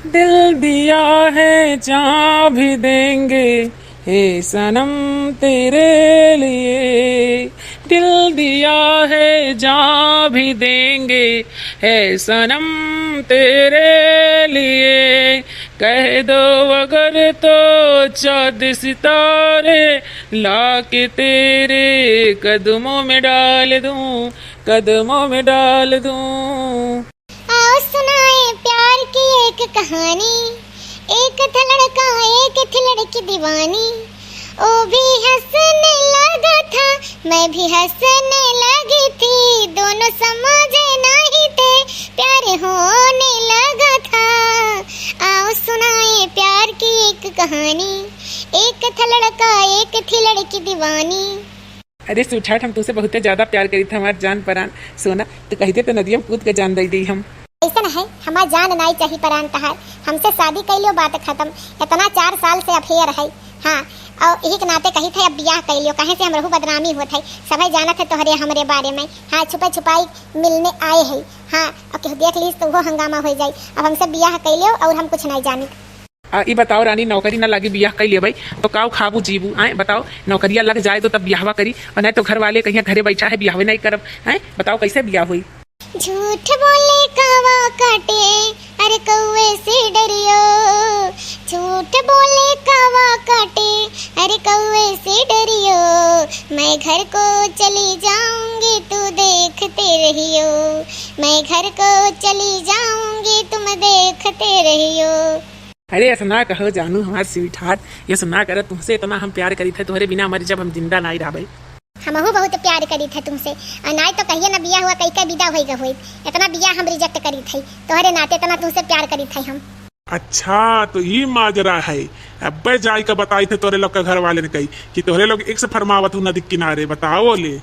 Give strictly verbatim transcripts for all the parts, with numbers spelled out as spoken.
दिल दिया है जान भी देंगे, हे सनम तेरे लिए। दिल दिया है जान भी देंगे, हे सनम तेरे लिए। कह दो अगर तो चाँद सितारे ला के तेरे कदमों में डाल दूँ, कदमों में डाल दूँ। आओ सुनाए प्यार की एक कहानी। एक था लड़का, एक थी लड़की दीवानी। वो भी हँसने लगा था, मैं भी हँसने लगी थी। दोनों समझे नहीं थे, प्यार होने लगा था। आओ सुनाए प्यार की एक कहानी। एक था लड़का, एक थी लड़की दीवानी। अरे sweetheart, हम तुमसे बहुते ज्यादा प्यार करी थे, हमार जान परान सोना। तू कही दे तो नदिया में कूद के जान दे दी हम। अइसन है, हमार जान नाई चाही परान तहार। हमसे शादी कइ लियो, बात खत्म। इतना चार साल से affair है। हाँ, और यही के नाते कही थे अब बियाह कइ लियो, कहे से हमरहू बदनामी होत है। सभे जानत है तोहरे हमरे बारे में। हाँ, छुपे छुपाई मिलने आए है। हाँ, और केहू देख लीस तो वो हंगामा हो जाई। अब हमसे बियाह कइ लियो और हम कुछ नाई जानी। आ, ई बताओ रानी, नौकरी ना लागी, बियाह कइ लेबै, तो काउ खाबू जीबू? आए बताओ, नौकरिया लग जाए तो तब बियाहवा करी, और नहीं तो घर वाले कहिया घरे बैठा है, बियाहवे नहीं करब। हैं, बताओ कैसे बियाह होई? झूठ बोले कावा काटे, अरे कौवे से डरियो। झूठ बोले कावा काटे, अरे कौवे से डरियो। मैं घर को चली जाऊंगी, तू देखते रहियो। मैं घर को चली जाऊंगी, तुम देखते रहियो। अरे, ऐसा ना कहो जानू, हमार sweetheart, ऐसा ना कर, तुमसे इतना हम प्यार करी थे, तोहरे बिना मर जब हम जिंदा नाई रहबे। हमहू बहुत प्यार करी थे तुमसे, और नाई तो कहिए ना बियाह हुआ, कई का विदा होई ग होई। इतना बियाह हम reject करी थे, तोहरे नाते इतना तुमसे प्यार करी थे हम। अच्छा, तो ई माजरा है। अब्बे जाई का बताई थे तोहरे लोग के घर वाले ने कही कि तोहरे लोग एक से फरमावत हूँ नदी किनारे, बताओ ले।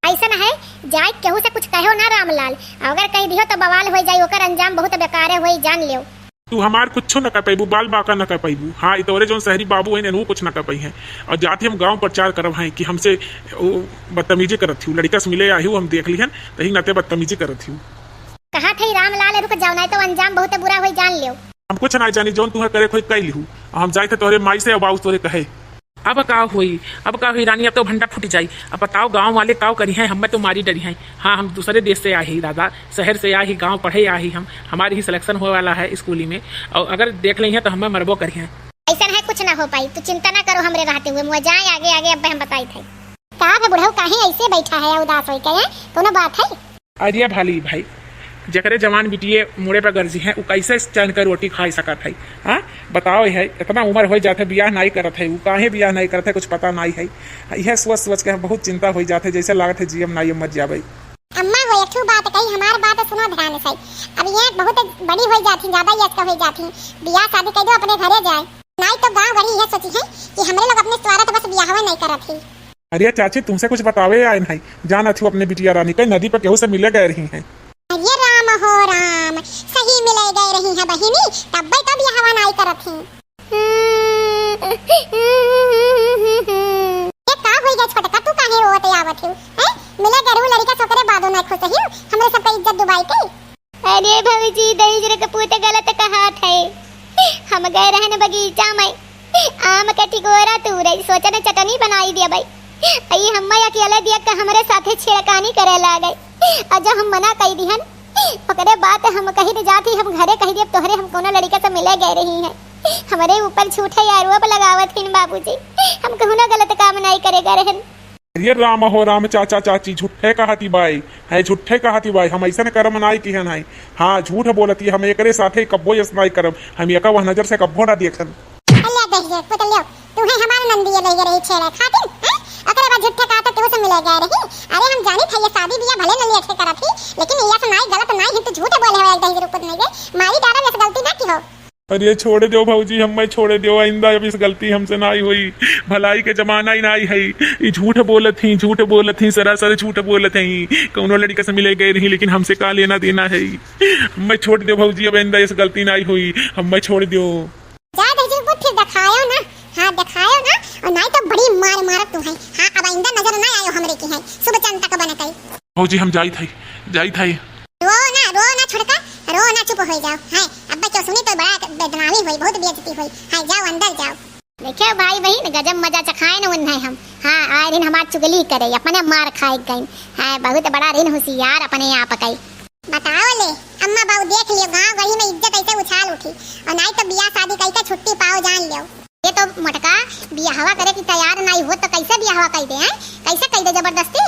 ऐसा ना है, जाए केहू से कुछ कहो ना रामलाल, अगर कह दियो तो बवाल हो जाई, ओकर अंजाम बहुत बेकार होई, जान लियो। तू हमार कुछो न कर पैबू, बाल बाका न कर पैबू। हाँ, ई तोरे जौन शहरी बाबू हैं, इनहू कुछ न कर पई हैं। और जाते हम गांव प्रचार करब हैं कि हमसे वो बदतमीजी करत थी, लड़का से मिले आई हूँ, हम देख लिहन, तही नाते बदतमीजी करत थी। कहा थे रामलाल, रुक जाओ, नहीं तो अंजाम बहुत बुरा होई, जान लियो। हम कुछ ना जानी, जौन तुहे करे खोई कह लिहू। हम जाए थे तोहरे माई से, अब आउस तोहरे कहे। अब का होई, अब का होई रानी, अब तो भंडा फूट जाई। अब बताओ गाँव वाले का करी हैं, हमें तो मारी डरी हैं। हाँ, हम दूसरे देश से आए ही दादा, शहर से आए ही, गाँव पढ़े आए ही हम, हमारी ही selection होए वाला है स्कूली में, और अगर देख लें हैं तो हमें मरबो करी हैं। ऐसा है, कुछ ना हो पाई, तू चिंता ना करो, हमरे रहते हुए मुआ जाए आगे आगे, अब हम बताई थे। का बे बुढ़ऊ, काहे ऐसे बैठा है उदास होई के, हैं? कोनो बात है? अरे भाली भाई, जकरे जवान बिटिये मुड़े पे गरजी हैं, उ कैसे चैन के रोटी खाई सकत है? हाँ, बताओ है, इतना उम्र हो जात है, बियाह नाई करत है, उ काहे बियाह नाई करत है, कुछ पता नाई है। यह सोच सोच के बहुत चिंता हो जात है, जैसे लागत है जीएम नाई मर जाबे। अम्मा, वो एक ठो बात कही, हमार बात सुनो ध्यान से। अब ये बहुत बड़ी हो जाती, ज्यादा यस का हो जाती, बियाह शादी कर दो, अपने घरे जाए। नाई तो गाँव गड़ी यह सोची है कि हमरे लोग अपने स्वार्थ बस बियाहवा नहीं करत ही। अरे चाची, तुमसे कुछ बतावे आए नहीं, जानत हूँ अपने बिटिया रानी कई नदी पर केहू से मिले गए रही हैं। अरे राम हो राम, सही मिले गए रही हैं बहिनी, तब्बे तो बियाहवा नाई करत ही। ये का होई गए छोटका, तू काहे रोवत आवत हूँ, हैं? मिले गए रहू लड़का से, ओकरे बादो ना खुश ही, हमरे सबका इज्जत डुबाई के। अरे भौजी, दहिजरे के पूत गलत कहात है। हम गए रहन बगीचा में, आम के टिकोरा तूरे, सोचन चटनी बनाई देबै। ई हम्मे अकेले देख के हमरे साथे छेड़खानी करे लागे। और जब हम मना कई दिहन, ओकरे बाद हम कही न जाती, हम घरे कही देब तोहरे हम कोनो लड़का से मिले गए रही हैं। हमरे ऊपर झूठे आरोप लगावत हिन बाबूजी, हम कहूँ ना गलत काम नहीं करे गए रहन। अरे राम हो राम, चाचा चाची झूठे कहती बाई, है झूठे कहती बाई, हम ऐसन करम नाई किहन है। हाँ, झूठ बोलती, हम एकरे साथे कब्बो यस नाई करम, हम एका वह नजर से कब्बो ना देखन। अल्लाह दहिजर पुतलियो, तू है हमार नंदिया लइगे रही छेड़े खातिर, हैं? ओकरे बाद झूठे कहा तो केहू से मिले गए रही। अरे हम जानी थे ये शादी बियाह भले न लेट के करत ही, लेकिन ये से नाई गलत नाई है, तू झूठ बोले हो एक दहिजर पुत नहीं गए, मारी डारा यस गलती ना की हो। अरे छोड़ दो भौजी, हम्मे छोड़ दो, आइंदा अब इस गलती हमसे नाई होई। भलाई के जमाना ही नाई है। ई झूठ बोलत ही, झूठ बोलत ही, सरासर झूठ बोलत ही। कौनो लड़का से मिले गए रही, लेकिन हमसे का लेना देना है। हम्मे छोड़ दो भौजी, अब आइंदा इस गलती नाई होई। हम्मे छोड़ दो। जा दहिजर पुत, फिर दिखायो ना। हाँ, दिखायो ना। और नाई तो बड़ी मार मारत तू है। हाँ, अब आइंदा नजर ना आयो हमरे की है। शुभ चिंतक बन के। भौजी हम जाई थाई, जाई थाई। रो ना, रो ना छोटका, रो ना, चुप हो जाओ। हैं, अब्बे तो सुनी तो बड़ा बदनामी होई, बहुत बेइज्जती होई। हाँ, जाओ अंदर जाओ। देखियो भाई बहिन, गजब मजा चखाएन उन्हें हम। हाँ, आए दिन हमार चुगली करे, अपने मार खाए गइन। हाँ, बहुत बड़ा रिन होशियार अपने आप कई। बताओ ले, अम्मा बाऊ देख लियो, गाँव गढ़ी में इज्जत ऐसे उछाल उठी, और नाई तो बियाह शादी कई के छुट्टी पाओ जान लियो। ये तो मोटका, बियाहवा करे की तैयार नाई हो तो कैसे बियाहवा कई दे, हैं? कैसे कई दे जबरदस्ती?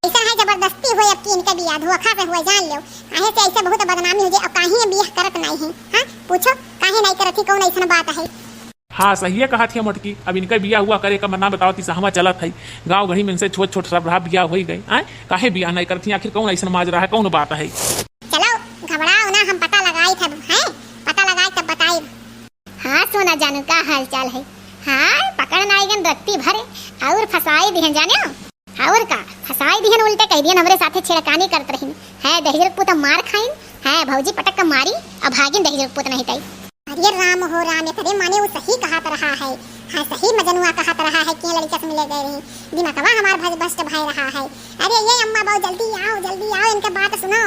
ऐसा है जबरदस्ती हो अब की इनका बियाह धोखा से हुआ जान लियो। आहे से ऐसे बहुत बदनामी हो जाए, और काहे बियाह करत नाई है, हाँ? पूछो, काहे नाई करत ही, कौन ऐसन बात है? हाँ, सहिए कहत हिया मोटकी। अब इनका बियाह हुआ करे का मना बताओ ती सहमा चलत है। गाँव गढ़ी में इनसे छोट छोट सब रहा बियाह होई गए। आय, काहे बियाह नहीं करत ही? आखिर कौन ऐसन माजरा है, कौन बात है? चलो, घबराओ ना, हम पता लगाई थे, हैं? पता लगाई तब बताई। हाँ, सोना जानू, का हाल चाल है? हाँ, पकड़ नाई गन रत्ती भरे, और फसाई दिहन जाने। और का, फसाई दिहन, उल्टे कह दिहन हमरे साथे छेड़खानी करत रहिन। है दहिजर पूत मार खाइन, है भौजी पटक के मारी, अब भागिन दहिजर पूत नहीं तई। अरे राम हो राम, एकरे माने वो सही कहत रहा है। हाँ, सही मजनुआ कहत रहा है कि लड़का से मिले गए रही। दिमागवा हमार भज भ्रष्ट भय रहा है। अरे ये अम्मा बाऊ जल्दी आओ, जल्दी आओ, इनके बात सुनो।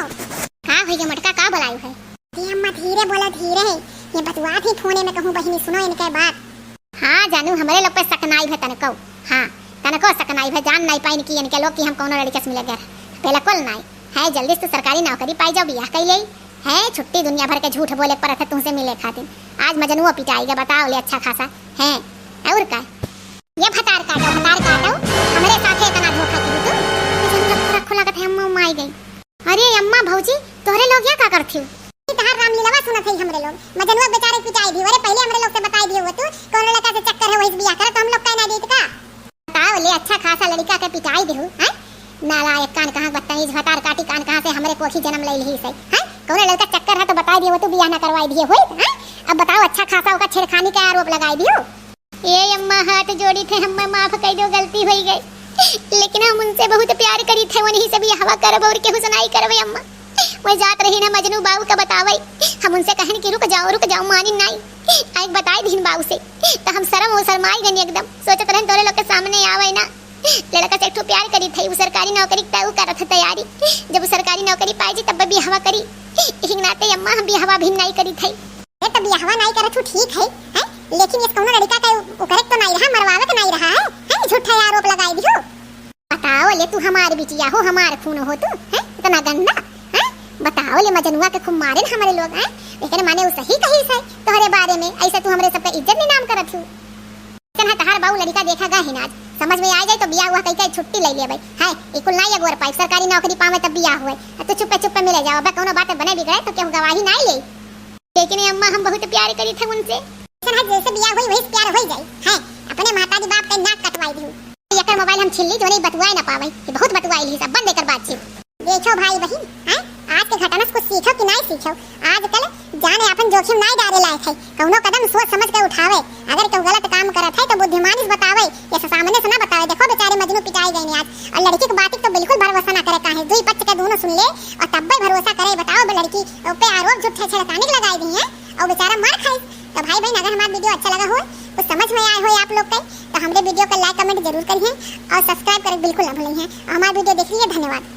का होई गे मोटका, का बोलायु है? ये अम्मा धीरे बोला, धीरे। ये बतुआत ही फोने में कहूँ बहिनी, सुनो इनके बात। हाँ जानू, हमरे लोग पे शक नाई भे तनको। हाँ, तनको शक नाई भे, जान नाई पाइन कि इनके लोग कि हम कौनो लड़के से मिले गए। बिल्कुल नाई। है जल्दी से तू सरकारी नौकरी पाई जाओ, बियाह कई लेई। है छुट्टी दुनिया भर के झूठ बोले के परत है तुमसे मिले खातिर। आज मजनुओ पिटाई गए, बताओ ले अच्छा खासा। है और का? ये भतार काटो, भतार काटो, हमरे साथे इतना धोखा की तू। जब रखो लगत है हम माई गई। अरे अम्मा भौजी, तोहरे लोग यहाँ का करथिउ? ई तहार रामलीलावा सुनत हई हमरे लोग। मजनुआ बेचारे पिटाई दियो। अरे पहिले हमरे लोग से बताई दियो हो तू, कौन लड़का से चक्कर है वही से बियाह करे तो हम लोग कह ना देत का? बताओ ले, अच्छा खासा लड़का के पिटाई दिहु, हैं? नालायक कान कहाँ, बदतमीज भतार काटी कान कहाँ से हमरे कोखी जन्म ले लिही से, हैं? कौन लड़का चक्कर है तो बताई दियो हो तू, बियाह ना करवाई दिए होई, हैं? अब बताओ, अच्छा खासा ओका छेड़खानी का आरोप लगाई दियो। ए अम्मा, हाथ जोड़ी थे, हम्मे माफ कई दो, गलती होई गई, लेकिन हम उनसे बहुत प्यार करी थे, उन्हीं से बियाहवा करब और केहू से नाई करब अम्मा। वह जात रही ना मजनू बाऊ का बतावई, हम उनसे कहन कि रुक जाओ, रुक जाओ, मानिन नाई। आइक बताई दीन बाऊ से, तो हम शर्म हो शर्माई गनी एकदम। सोचत रहन तोरे लोग के सामने आवई ना। लड़का से एक ठो प्यार करी थे, उ सरकारी नौकरी का उ करत है तैयारी। जब उ सरकारी नौकरी पाई जी तब बियाहवा करी। यही नाते अम्मा हम बियाहवा भी नाई करी थे। ए, तो बियाहवा नाई करत हूँ, ठीक है, हैं? लेकिन ये कौनो लड़का का ओकरे तो नाई रहा, मरवावे के नाई रहा है, हैं? झूठा आरोप लगाई दियो। बताओ ले, तू हमार बिटिया हो, हमार खून हो तू, हैं? इतना गंदा, हैं? बताओ ले, मजनुआ के खूब मारे न हमरे लोग, हैं? लेकिन माने उ सही कही से तोहरे बारे में, ऐसे तू हमरे सबका इज्जत नीलाम करत हूँ। चल, हाँ, तहार बाऊ लड़का देखा गा ही ना आज, समझ में आ जाए तो बियाह हुआ कही के छुट्टी ले लेबे, हैं? ई कुल नाई अगोर पाई, सरकारी नौकरी पावे तब बियाह हुए, आ तू चुप्पे चुप्पे मिले जाओ, अब कौनो बात बने बिगड़े तो केहू गवाही नाई ले। लेकिन ए अम्मा, हम बहुत प्यार करी थे उनसे। ऐसन है, जैसे बियाह हुई, वही से प्यार होई जाई। हैं, अपने महतारी बाप के नाक कटवाई दिहु। एकर मोबाइल हम छीन ली, जो नहीं बतुआए ना पावे। ये बहुत बतुआई ली, सब बंद एकर बातचीत। देखो भाई बहिन, हैं, आज के घटना से कुछ सीखो कि नहीं सीखो? आजकल जान अपन जोखिम नहीं डारे लायक है। कौनो कदम सोच समझ के उठावे। अगर केहू गलत काम करत है तो बुद्धिमानी से बतावे, ये सामने से ना बतावे। देखो बेचारे मजनू पिटाई गए ने आज। और लड़की के बात तो बिल्कुल भरोसा ना करे, काहे दुई पक्ष के दोनों सुन ले और तब्बे भरोसा करे। बताओ बे लड़की पे आरोप झूठे छेड़खानी के लगाई दी है। और बेचारा मार खाइस। तो भाई बहन, अगर हमारा वीडियो अच्छा लगा हो, कुछ समझ में आए हो आप लोग के, तो हमरे वीडियो को like comment जरूर करिए और subscribe करें बिल्कुल ना भूलें हैं। और हमारा वीडियो देख लीजिए, धन्यवाद।